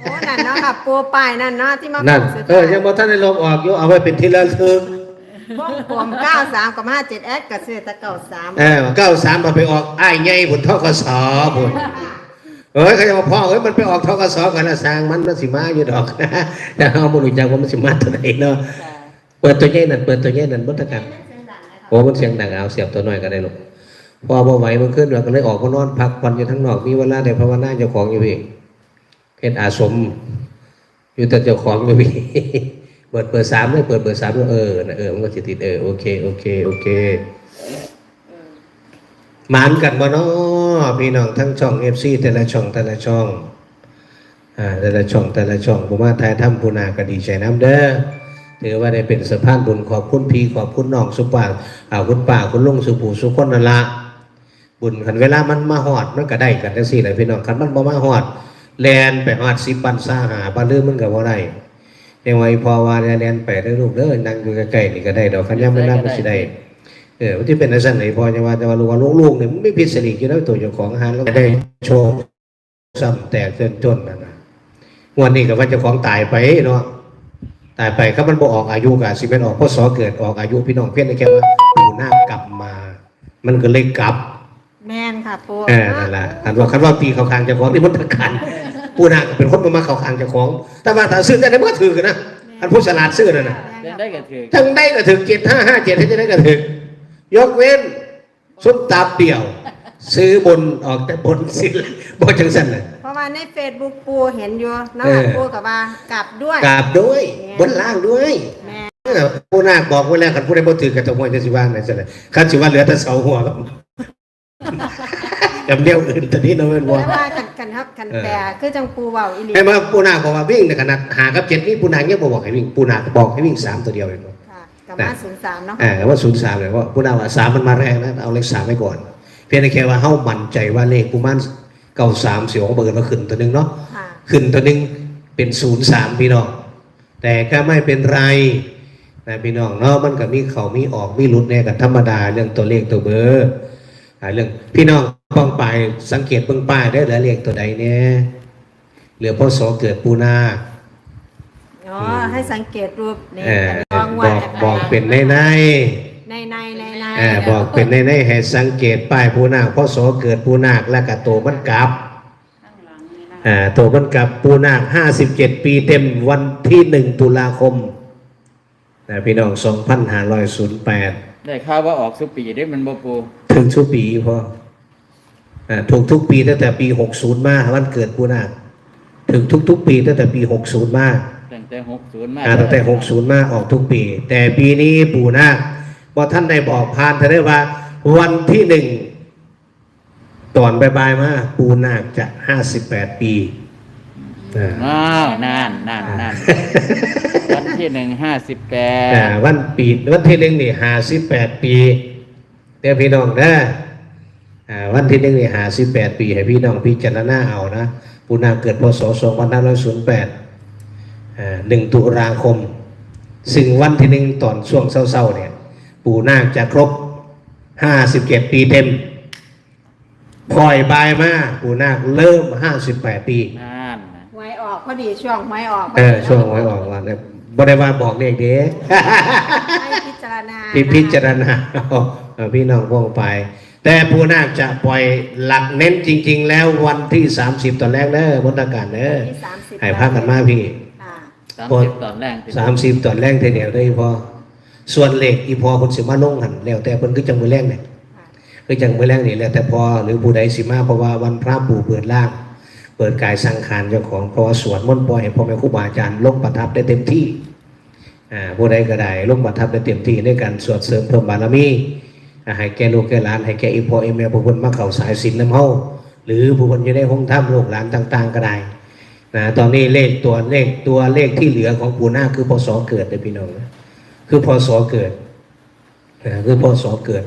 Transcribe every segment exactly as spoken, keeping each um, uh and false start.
โอ้ นั่นเนาะค่ะ ปูป้ายนั่นเนาะ ที่มา นั่น โค้งสุด เออ ยังบ่ทันได้ลบออกอยู่ เอาไว้เป็นที่ระลึก วงกลมเก้าสามกับห้าเจ็ด แอดก็ซื้อแต่เก้าสาม เออ เก้าสาม มาไปออกอ้ายใหญ่ผล ทกส ผล เอ้ย เขาจะมาพ่อเอ้ย มันไปออก ทกส กันละ สร้างมัน มันสิมาอยู่ดอก แต่เฮาบ่รู้จักว่ามันสิมาตัวไหนเนาะ เปิดตัวใหญ่นั่น เปิดตัวใหญ่นั่น มนตการ โอ้ มันเสียงดัง เอาเสียบตัวน้อยก็ได้ลูก พอบ่ไหว มันขึ้น เราก็เลยออกมานอนพักผ่อนอยู่ทางนอก มีเวลาได้ภาวนาเจ้าของอยู่พี่ เฮ็ดอาสม อยู่แต่เจ้าของอยู่พี่ เปิดเบอร์สามเลย เปิดเบอร์สามเลย เออนะ เออ มันก็สิติด เออ โอเค โอเค โอเค หมานกันบ่น้อ พี่น้องทั้งช่อง เอฟซี แต่ละช่อง แต่ละช่อง อ่า แต่ละช่อง แต่ละช่อง ผู้มาถ่ายทำ ผู้นาก็ดีใจนำเด้อ ถือว่าได้เป็นสะพานบุญ ขอบคุณพี่ ขอบคุณน้อง สุปา อ่า คุณป้า คุณลุง สุผู้สุคนนั่นละ บุญ คันเวลามันมาฮอด มันก็ได้กันจังซี่แหละพี่น้อง คันมันบ่มาฮอด แล่นไปฮอด สิบ ปันซาหาปัน ลืมมันก็บ่ได้ ยังว่าอีพ่อว่า แล่นไปเด้อลูกเด้อ นั่งอยู่ใกล้ๆนี่ก็ได้ดอก คันยามมันนั่งมันสิได้ เออ มันสิเป็นจังซั่น อีพ่อจังว่า แต่ว่าลูกว่าลูกๆนี่มันมีพิษสนิทอยู่แล้ว ตัวเจ้าของ หาแล้วได้โชค ซ้ำแตกจนๆนั่นน่ะ งวดนี้ก็ว่าเจ้าของตายไปเนาะ ตายไป ก็มันบ่ออกอายุ ก็สิแม่นออก พ.ศ. เกิด ออกอายุ พี่น้อง เพียงแต่แค่ว่าปู่นาคกลับมา มันก็เลยกลับ แม่นค่ะ ปู เออ นั่นล่ะ คันว่า คันว่าปีเข้าข้างเจ้าของนี่มันตะกัน ปู่นาคเป็นคนบ่มาเข้าข้างเจ้าของ แต่ว่าถ้าซื้อได้ มันก็ถืกนะ อันผู้ฉลาดซื้อนั่นน่ะ เล่นได้ก็ถือ จังใดก็ถืก เจ็ดห้าห้าเจ็ด ให้จังใดก็ถืก ยกเว้น ซุปตาเปี่ยว ซื้อบนออกแต่บน สิบ่จังซั่นน่ะ เพราะว่าใน Facebook ปูเห็นอยู่นะ เออ ปูก็ว่ากลับด้วย กราบด้วย เนี่ย บนล่างด้วย แม่ เออ ปู่นาคบอกไว้แล้ว คันผู้ใดบ่ถืกก็ต้องว่าจะสิว่าไหนซั่นน่ะ คันสิว่าเหลือแต่เสาหัวกับ กับแนวอื่น ตอนนี้เนาะแม่นบ่ แต่ว่าคันคันครับคัน เออ แปลคือจังปูเว้าอีหลี ให้มาปู่นาคบอกว่าวิ่งในขนาดห้ากับเจ็ดนี่ ปู่นาคยังบ่บอกให้วิ่ง ปู่นาคบอกให้วิ่งสามตัวเดียวเอง ค่ะกลับมาศูนย์สามเนาะ อ่า ว่าศูนย์สามเลย ว่าปู่นาคว่าสามมันมาแรงนะ เอาเลขสามไว้ก่อน เพียงแต่แค่ว่าเฮามั่นใจว่าเลขกุมารเก้าสาม สิออกเบอร์มาขึ้นตัวหนึ่งเนาะ ค่ะ ขึ้นตัวหนึ่งเป็นศูนย์สาม พี่น้อง แต่ก็ไม่เป็นไรนะพี่น้องเนาะ มันก็มีเข้ามีออก มีหลุดแน่ ก็ธรรมดา เรื่องตัวเลขตัวเบอร์ อ่า เรื่อง พี่น้องป้องไปสังเกตเบิ่งป้ายได้อ เหลือเลขตัวใดแน่ เหลือ พ.ศ. เกิดปู่นาค อ๋อ ให้สังเกตรูปนี่ เออ ลอง บ ว่า อก บอกเป็นในใน ในในในใน เออ บอกเป็นในใน ให้สังเกตป้ายปู่นาค พ.ศ. เกิดปู่นาค และก็ตัวมันกลับ อ่า ตัวมันกลับ ปู่นาค ห้าสิบเจ็ด ปีเต็ม วันที่หนึ่ง ตุลาคม นะพี่น้อง สองพันห้าร้อยศูนย์แปด ได้ข่าวว่าออกสุปีเด้มันบ่ปู ถึงทุกปีพ่อ อ่า ถูกทุกปีตั้งแต่ปีหกศูนย์มา วันเกิดปู่นาค ถึงทุกๆปีตั้งแต่ปีหกศูนย์มา ตั้งแต่หกศูนย์มา อ่า ตั้งแต่หกศูนย์มาออกทุกปี แต่ปีนี้ปู่นาคบ่ทันได้บอกผ่าน แต่ได้ว่าวันที่หนึ่ง ตอนบ่ายๆมา ปู่นาคจะห้าสิบแปดปี อ่า อ้าวนั่นนั่นนั่นวันที่หนึ่งห้าสิบแปด อ่า วันปี วันที่หนึ่งนี่ห้าสิบแปดปี เด้อพี่น้องเด้อ อ่า วันที่หนึ่งนี่ห้าสิบแปดปี ให้พี่น้องพิจารณาเอานะ ปู่นาคเกิด พ.ศ. สองพันห้าร้อยศูนย์แปด อ่า หนึ่ง ตุลาคม ซึ่งวันที่หนึ่งตอนช่วงเช้าๆเนี่ย ปู่นาคจะครบ ห้าสิบเจ็ด ปีเต็ม พอยบ่ายมา ปู่นาคเริ่ม ห้าสิบแปด ปี นั่นนะ หวยออกพอดีช่วงหวยออก เออ ช่วงหวยออกวันเนี่ยบ่ได้ว่าบอกเลขเด้ ให้พิจารณา ที่พิจารณาเอา เออ พี่น้องพวกไป แต่ปู่นาคจะปล่อยหลักเน้นจริง ๆ แล้ววันที่ สามสิบ ตอนแรกเด้อ มนตการเด้อ ที่สามสิบ ให้พากันมาพี่ ค่ะ สามสิบตอนแรก สามสิบ ตอนแรกทีเดียวได้พอ ส่วนเลขอีพอคนสิมาลงหันแล้วแต่เพิ่นคือจังมือแรกเนี่ย คือจังมือแรกนี่แล้วแต่พอหรือผู้ใดสิมา เพราะว่าวันพระปู่เปิดร่าง เปิดกายสังขารเจ้าของ เพราะว่าสวดมนต์ปล่อยให้พ่อแม่ครูบาอาจารย์ลงประทับได้เต็มที่ อ่า ผู้ใดก็ได้ลงประทับได้เต็มที่ในการสวดเสริมเพิ่มบารมี อ่า ให้แก่ลูกแก่หลาน ให้แก่อีพ่ออีแม่ผู้เพิ่นมาเข้าสายศีลนำเฮา หรือผู้เพิ่นอยู่ในห้องธรรมลูกหลานต่างๆก็ได้ นะ ตอนนี้เลขตัวเลขตัวเลขที่เหลือของปู่นาคคือ พ.ศ. เกิดเด้อพี่น้องนะ คือ พ.ศ. เกิด นะ คือ พ.ศ. เกิด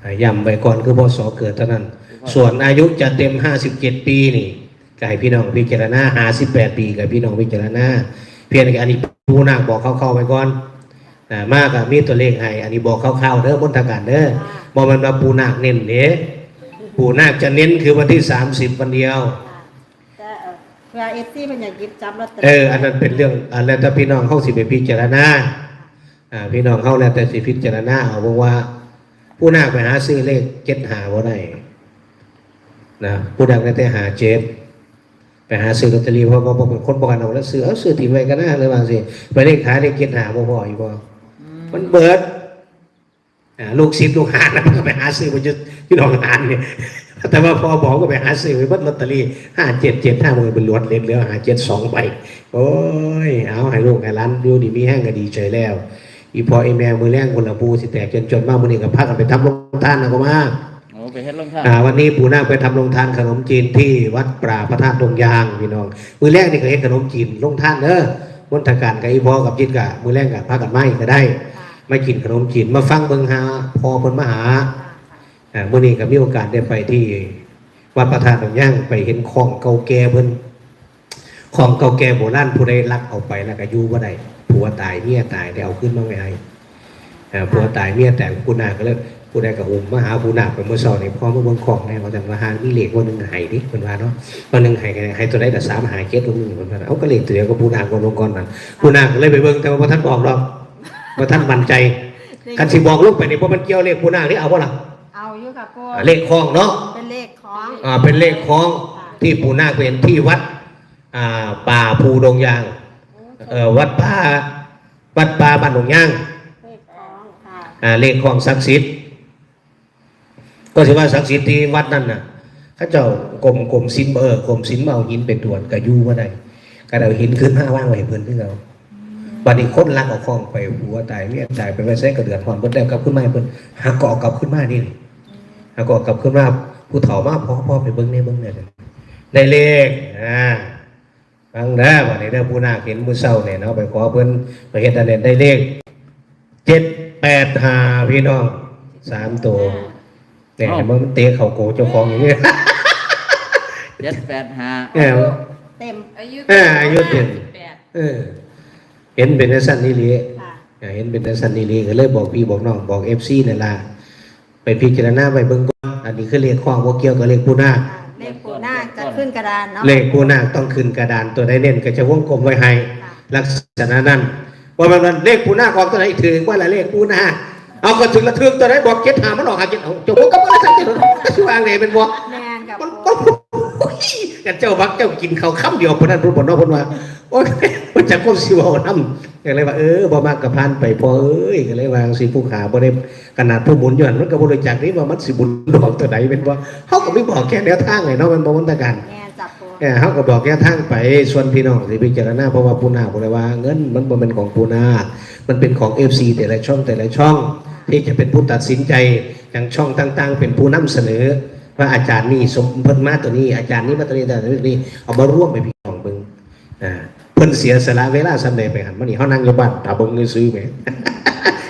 อ่า ย้ำไว้ก่อนคือ พ.ศ. เกิดเท่านั้น ส่วนอายุจะเต็ม ห้าสิบเจ็ด ปีนี่ ก็ให้พี่น้องพิจารณา ห้าสิบแปด ปีก็ให้พี่น้องพิจารณา เพียงแค่อันนี้ปู่นาคบอกคร่าวๆไว้ก่อน อ่า มาก็มีตัวเลขให้ อันนี้บอกคร่าวๆเด้อ มนตการเด้อ บ่แม่นว่าปู่นาคเน้นเด้ ปู่นาคจะเน้นคือวันที่ สามสิบ วันเดียว แต่เอ่อ เพื่อเอฟซีมันอยากหยิบจับลอตเตอรี่ เออ อันนั้นเป็นเรื่อง อันแล้วแต่พี่น้องเขาสิไปพิจารณา อ่า พี่น้องเขาแล้วแต่สิพิจารณาเอา เพราะว่าผู้นาคไปหาซื้อเลขเจ็ดห้าบ่ได้นะ ผู้นาคได้แต่ห้าเจ็ด ไปหาซื้อลอตเตอรี่ เพราะว่าเป็นคนบ่กันเอาแล้วซื้อ เอาซื้อถิ่มไว้ก็น่าเลยว่าสิ ไปเลขขายเลขเจ็ดห้าบ่พออีกบ่ มันเบิด อ่า ลูกศิษย์ลูกหานะ มันก็ไปหาซื้อมาอยู่ที่หนองหานเนี่ย แต่ว่าพอบอกก็ไปหาซื้อไปเบิดลอตเตอรี่ ห้าเจ็ดเจ็ดห้า มันเป็นหลวดเล็ดเหลือห้าเจ็ดสองใบ โอ้ย เอาให้ลูกให้หลานอยู่ดีมีแฮงก็ดีใจแล้ว อีพ่ออีแม่มื้อแลงคนละผู้สิแตกจนจนมาก มื้อนี้ก็พากันไปทำโรงทานนะก็มา โอ้ ไปเฮ็ดโรงทาน อ่า วันนี้ปู่นาคไปทำโรงทานขนมจีนที่วัดป่าพระธาตุดงยางพี่น้อง มื้อแลงนี่ก็เฮ็ดขนมจีนโรงทานเด้อ มนตการกับอีพ่อกับจิตกะ มื้อแลงกะพากันมาอีกก็ได้ มากินขนมจีน มาฟังเบิ่งหาพ่อเพิ่นมาหา อ่า มื้อนี้ก็มีโอกาสได้ไปที่วัดพระธาตุดงยาง ไปเห็นของเก่าแก่เพิ่น ของเก่าแก่โบราณ ผู้ใดลักเอาไปแล้วก็อยู่บ่ได้ ผัวตายเมียตายได้เอาคืนมาไว้ให้ อ่า ผัวตายเมียตาย ปู่นาคก็เลย ผู้ใดก็อุ้มมาหาปู่นาคไปเมื่อเช้านี่ พ่อมาเบิ่งของแน่ ว่าซั่น ว่าหามีเลขว่าหนึ่งให้ดิ เพิ่นว่าเนาะ ว่าหนึ่งให้ ให้ตัวใดล่ะ สามห้าเจ็ด ว่าหนึ่ง เพิ่นว่า เอาก็เลขตัวเดียวกับปู่นาคก็ลงก่อนนั่น ปู่นาคก็เลยไปเบิ่ง แต่ว่าบ่ทันบอกดอก บ่ทันมั่นใจ คันสิบอกลงไปนี่ บ่แม่นเกี่ยวเลขปู่นาคนี่ เอาบ่ล่ะ เอาอยู่ค่ะปู่ อ่า เลขของเนาะ เป็นเลขของ อ่า เป็นเลขของ ค่ะ ที่ปู่นาคเป็นที่วัด อ่า ป่าภูดงยาง เอ่อ วัดป่า วัดป่าบ้านดงยาง เลขของค่ะ อ่า เลขของศักดิ์สิทธิ์ ก็ถือว่าศักดิ์สิทธิ์ที่วัดนั่นน่ะ เขาเจ้ากรม กรมศิลป์ เออ กรมศิลป์มาเอาหินไปตรวจก็อยู่บ่ได้ ก็เอาหินขึ้นมาวางไว้ให้เพิ่นคือเก่า บัดนี้คนลักเอาของไป ผัวตายเมียตายไปไว้ไสก็เดือดร้อนเบิดแล้ว กลับขึ้นมาให้เพิ่น หาก็เอากลับขึ้นมานี่ หาก็เอากลับขึ้นมา ผู้เฒ่ามา พ่อ พ่อไปเบิ่งแน่ เบิ่งแน่ ได้เลข อ่า ฟังเด้อ บัดนี้เด้อ ปู่นาคเห็นมื้อเช้าเนี่ยเนาะ ไปขอเพิ่น ไปเฮ็ดอันนั้นได้เลข เจ็ดแปดห้า พี่น้อง สามตัว เนี่ย เอ้า เห็นบ่ มันเตะเข้าโกเจ้าของอย่างนี้ เจ็ดแปดห้า เออ เต็ม อายุ เออ อายุเต็ม แปด เออ เห็นเป็นจังซั่นอีหลี ค่ะ อ่า เห็นเป็นจังซั่นอีหลี ก็เลยบอกพี่บอกน้อง บอก เอฟซี นั่นล่ะ ไปพิจารณาไว้เบิ่งก่อน อันนี้คือเลขของ บ่เกี่ยวกับเลขปู่นาค อ่า เลขปู่นาคจะขึ้นกระดานเนาะ เลขปู่นาคต้องขึ้นกระดาน ตัวใดเน้นก็จะวงกลมไว้ให้ ค่ะ ลักษณะนั้น ว่ามัน มันเลขปู่นาคออกตัวไหน ถือว่าละเลขปู่นาค เอาก็ถือละถือตัวไหน บอก เจ็ดห้า มันออก ห้าเจ็ด เอา เจ้าของก็บ่ได้สังเกต ว่าสิวางไหนเป็นบ่ แม่นค่ะ มัน ปู่ บ่ กันเจ้าบักเจ้ากินข้าวคำเดียว เพิ่นนั่นเพิ่นบ่เนาะ เพิ่นว่า โอ้ย มันจะคนสิเว้านำ ก็เลยว่า เออ บ่มักก็ผ่านไป พ่อเอ้ย ก็เลยว่าจังซี่ ผู้ขาบ่ได้ ขนาดผู้หมุนอยู่หั่น มันก็บ่รู้จักนี่ว่ามันสิหมุนดอกตัวใด เป็นบ่ เฮาก็มีบอกแค่แนวทางไงเนาะ มันบ่ มันตะการ แม่นจ้ะปู่ เออ เฮาก็บอกแนวทางไป ส่วนพี่น้องสิพิจารณา เพราะว่าปู่นาคบ่ได้ว่า เงินมันบ่แม่นของปู่นาค มันเป็นของ เอฟซี แต่ละช่อง แต่ละช่อง ที่จะเป็นผู้ตัดสินใจ อย่างช่องต่างๆ เป็นผู้นำเสนอ ว่าอาจารย์นี่สม เพิ่นมาตัวนี้ อาจารย์นี่มาตัวนี้ อาจารย์นี่ เอามารวมให้พี่น้องเบิ่ง อ่า เพิ่นเสียสละเวลาส่ำใดไปหั่นมานี่ เฮานั่งอยู่บ้าน ถ้าเบิ่งซื่อๆแหม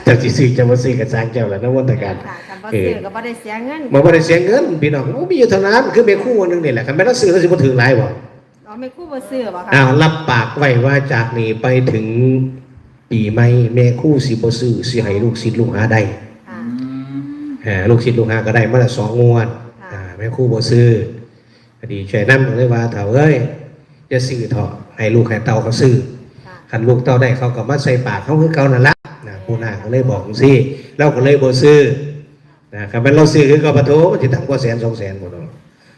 จักสิซื้อจักบ่ซื้อก็ซ่างเจ้าล่ะ นวัตกรรม ค่ะ คันบ่ซื้อก็บ่ได้เสียเงิน บ่ บ่ได้เสียเงิน พี่น้อง โอ้ มีอยู่เท่านั้น คือแม่ครูคนหนึ่งนี่แหละ คันแม่นเราซื้อ เราสิบ่ถือหลายบ่ อ๋อ แม่ครูบ่ซื้อบ่คะ อ้าว รับปากไว้ว่าจากนี้ไปถึงปีใหม่ แม่ครูสิบ่ซื้อ สิให้ลูกศิษย์ลูกหาได้ ค่ะ อืม อ่า ลูกศิษย์ลูกหาก็ได้มาละสองงวด ค่ะ อ่า แม่ครูบ่ซื้อ ก็ดีใจนำ ก็เลยว่า เฒ่าเอ้ย อย่าซื้อเถาะ ให้ลูกให้เต้าเขาซื้อ ค่ะ คันลูกเต้าได้เขาก็มาใส่ปากเขาคือเก่านั่นละ นะ ปู่นาคก็เลยบอกจังซี่ เราก็เลยบ่ซื้อ นะ คันแม่นเราซื้อคือเก่า ปะโถ มันสิต่ำกว่าแสนสองแสนบ่เนาะ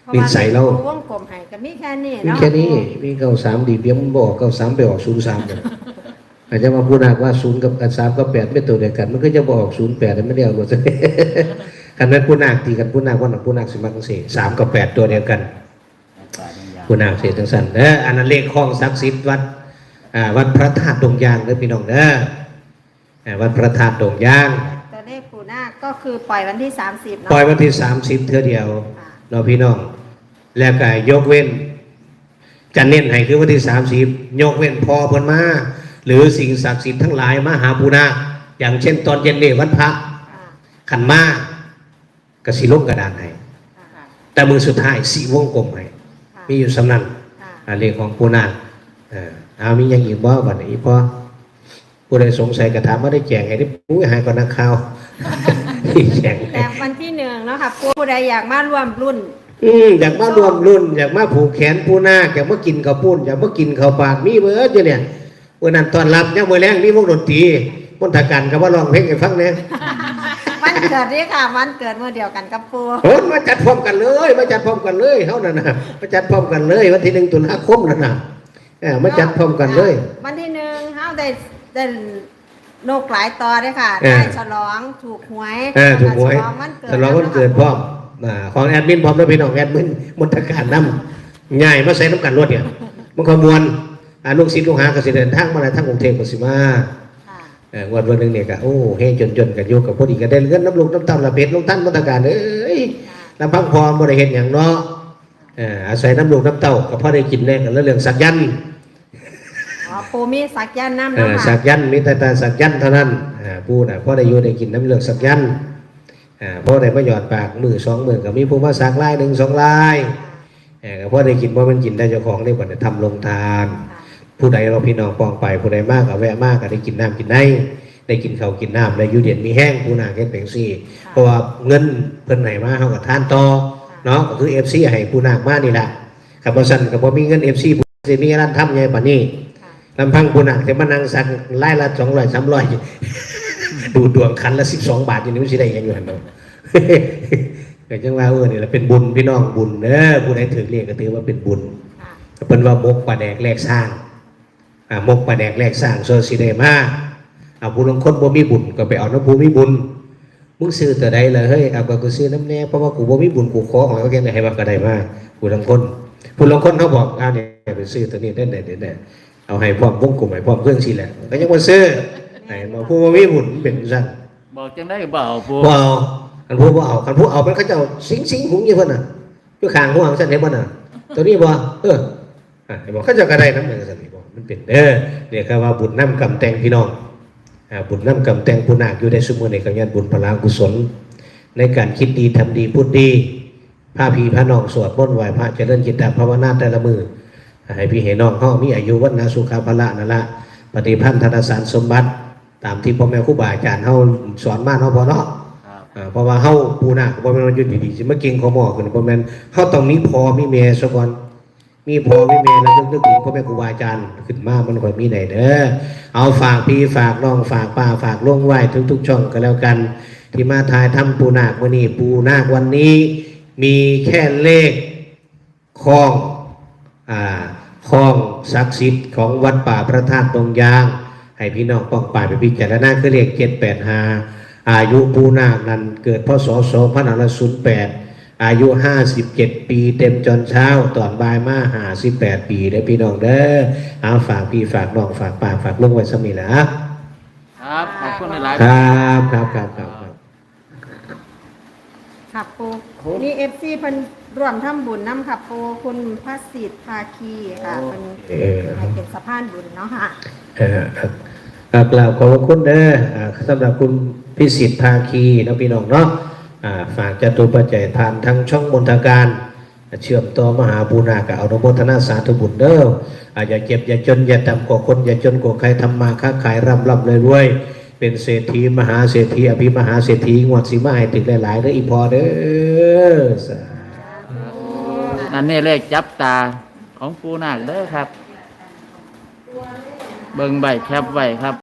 เพราะว่า นิสัยเรา วงกลมให้ก็มีแค่นี้ มี เนาะ แค่นี้ มีเก้าสาม ดีเพียงมันบ่ออกเก้าสาม ไปออกศูนย์สาม เลย อาจจะมาปู่นาคว่าศูนย์กับ สามกับแปดเป็นตัวเดียวกัน มันก็จะบ่ออกศูนย์แปด มันเดียวกัน คันแม่นปู่นาคตีกัน ปู่นาคว่านั่น ปู่นาคสิมักจังซี่ สามกับแปดตัวเดียวกัน ปู่นาคสิจังซั่นเด้อ อันนั้นเลขของศักดิ์สิทธิ์วัด อ่า วัดพระธาตุดงยางเด้อพี่น้องเด้อ อ่า วัดพระธาตุดงยาง ตัวเลขปู่นาคก็คือปล่อยวันที่สามสิบเนาะ ปล่อยวันที่สามสิบเทื่อเดียว ค่ะ เนาะพี่น้อง แล้วก็ยกเว้น จะเน้นให้คือวันที่สามสิบ ยกเว้นพ่อเพิ่นมา หรือสิ่งศักดิ์สิทธิ์ทั้งหลายมาหาปู่นาค อย่างเช่นตอนเย็นนี่วันพระ ค่ะ คันมา ก็สิลงกระดานให้ ค่ะ แต่มื้อสุดท้ายสิวงกลมให้ ค่ะ มีอยู่ส่ำนั้น ค่ะ อ่า เลขของปู่นาค เออ เอามีหยังอีกบ่บัดนี้ อีพ่อ ผู้ใดสงสัยก็ถามมาได้แจ้งให้ได้ อุ้ย หายก่อนนักข่าว แจ้งให้ แต่วันที่หนึ่งเนาะค่ะ ผู้ใดอยากมาร่วมรุ่น อืม อยากมาร่วมรุ่น อยากมาผูกแขนปู่นาค อยากมากินข้าวปุ้น อยากมากินข้าวปาก มีเบิดอยู่เนี่ย มื้อนั้นต้อนรับ ยามมื้อแลงมีวงดนตรี มนตการก็มาร้องเพลงให้ฟังแหน่ วันเกิดนี่ค่ะ วันเกิดมื้อเดียวกันกับปู่ โอ้ มาจัดพร้อมกันเลย มาจัดพร้อมกันเลย เฮานั่นน่ะ มาจัดพร้อมกันเลย วันที่หนึ่งตุลาคมนั่นน่ะ เออ มาจัดพร้อมกันเลย วันที่หนึ่งเฮาได้ได้นกหลายต่อเลยค่ะ เออ ได้ฉลองถูกหวย เออ ถูกหวย ฉลองวันเกิด ฉลองวันเกิดพร้อม อ่า ของแอดมินพร้อมแล้วพี่น้อง แอดมินมนตการนำ ย้ายมาใส่น้ำกันรถเนี่ย มันขมวล อ่า ลูกศิษย์ลูกหาก็สิเดินทางมาแล้ว ทางกรุงเทพฯก็สิมา ค่ะ เออ งวดวันหนึ่งเนี่ยก็ โอ้ เฮจนๆ กันอยู่ ก็พอดีก็ได้เงินน้ำลูกน้ำเต้าละเบ็ดลงท่านมนตการเอ้ย ลำพังพอบ่ได้เฮ็ดหยังเนาะ เออ อาศัยน้ำลูกน้ำเต้า ก็พอได้กินแน่กันแล้วเรื่องสักยันต์ อ๋อ ปู่มีสักยันต์นำ เออ เนาะค่ะ สักยันต์ มีแต่ตาสักยันต์เท่านั้น อ่า ปู่น่ะ พอได้อยู่ได้กินน้ำเรื่องสักยันต์ อ่า พอได้มาหยอดปากมื้อสองมื้อก็มีผู้มาสักลายหนึ่งสองลาย เออ ก็พอได้กิน บ่แม่นกินแต่เจ้าของเด้ บัดนี้ทำโรงทาน ผู้ใดเราพี่น้องป้องไป ผู้ใดมากก็แวะมากก็ได้กินน้ำกินใน ได้กินข้าวกินน้ำ ได้อยู่เย็นมีแฮง ปู่นาคเฮ็ดเป็นจั่งซี้ เพราะว่าเงินเพิ่นให้มา เฮาก็ทานต่อ เนาะ ก็คือ เอฟซี ให้ปู่นาคมานี่ล่ะ คันบ่ซั่นก็บ่มีเงิน เอฟซี ผู้สิมีร้านทำใหญ่ปานนี้ ลำพังปู่นาคจะมานั่งสักลายละสองร้อยสามร้อย ดูดวงขันละสิบสองบาท อยู่นี่มันสิได้หยังอยู่หั่นเนาะ ก็จังว่า เออ นี่แหละเป็นบุญพี่น้อง บุญเด้อ ผู้ใดถือเลขก็ถือว่าเป็นบุญ เพิ่นว่าหมกปลาแดกแลกช้าง อ่า หมกปลาแดกแลกช้าง ส่วนสิได้มา เอา ผู้ลางคนบ่มีบุญก็ไปเอานำผู้มีบุญ มึงซื้อตัวใดล่ะเฮ้ย เอา ก็กูซื้อนำแหน่ เพราะว่ากูบ่มีบุญ กูขอหวย ว่าแค่ไหนให้ว่าก็ได้มา ผู้ลางคน ผู้ลางคนเขาบอก อ่า เนี่ย ไปซื้อตัวนี้ได้ไหนได้ไหน เอาให้พร้อมวงกลม ให้พร้อมเครื่องสิแหละ ก็ยังบ่ซื้อ ให้มา ผู้บ่มีบุญมันเป็นจั่งซั่น บอกจังได้บ่เอาปู่ บ่เอา คันผู้บ่เอา คันผู้เอา มันเขาเจ้าสิงสิงหุงอยู่เพิ่นน่ะ อยู่ข้างหัวของฉันเห็นบ่น่ะ ตัวนี้บ่ เออ อ่ะ เห็นบ่ เขาเจ้าก็ได้นำเหมือนกันซั่นนี่บ่ มันเป็น เออ เนี่ยคือว่าบุญนำกรรมแต่งพี่น้อง อ่า บุญนำกรรมแต่ง ปู่นาคอยู่ได้ซุมื้อนี้ก็ย้อนบุญพลากุศล ในการคิดดีทำดีพูดดี พาพี่พาน้องสวดมนต์ไหว้พระเจริญจิตตภาวนาแต่ละมื้อ ให้พี่ให้น้องเฮามีอายุวรรณะสุขะพละนั่นละ ปฏิภาณธนสารสมบัติ ตามที่พ่อแม่ครูบาอาจารย์เฮาสอนมาเนาะพ่อเนาะ ครับ อ่า เพราะว่าเฮาปู่นาคก็บ่แม่นว่าอยู่ดีๆสิมาเก่งขอหม้อขึ้น บ่แม่น เฮาต้องมีพ่อมีแม่ซะก่อน มีพ่อมีแม่แล้วนึกถึงพ่อแม่ครูบาอาจารย์ขึ้นมา มันค่อยมีได้เด้อ เอาฝากพี่ฝากน้องฝากป้าฝากลุงไว้ทุกๆช่องก็แล้วกัน ที่มาถ่ายทำปู่นาคมื้อนี้ ปู่นาควันนี้มีแค่เลข คล้อง อ่า คล้องศักดิ์สิทธิ์ของวัดป่าพระธาตุดงยาง ให้พี่น้องป้องปายไปพิจารณา คือเลขเจ็ดแปดห้า อายุปู่นาคนั้นเกิด พ.ศ. สองพันห้าร้อยศูนย์แปด อายุ ห้าสิบเจ็ด ปีเต็มจอนเช้า ตอนบ่ายมา ห้าสิบแปด ปีเด้อพี่น้องเด้อ เอาฝากพี่ฝากน้องฝากป้าฝากลุงไว้ส่ำนี้ล่ะ ครับ ขอบคุณหลายๆ ครับครับครับครับครับ ค่ะปู่ มี เอฟซี เพิ่นร่วมทำบุญนำค่ะปู่ คุณพระสิทธิ์ภาคีค่ะ เพิ่น เออ ให้เป็นสะพานบุญเนาะค่ะ เออครับครับกราบขอบพระคุณเด้อ อ่า สำหรับคุณพิสิทธิ์ภาคีเนาะพี่น้องเนาะ อ่า ฝากจตุปัจจัยผ่านทางช่องมนทการ เชื่อมต่อมาหาปู่นาค ก็อนุโมทนาสาธุบุญเด้อ อ่า อย่าเจ็บอย่าจนอย่าต่ำกว่าคน อย่าจนกว่าใคร ทำมาค้าขายร่ำร่ำรวยรวย เป็นเศรษฐีมหาเศรษฐีอภิมหาเศรษฐี งวดสิมาให้ถึงหลายๆเด้ออีพ่อเด้อ สาธุ นั่นนี่เลขจับตาของปู่นาคเด้อครับ เบิ่งใบแคปไว้ครับ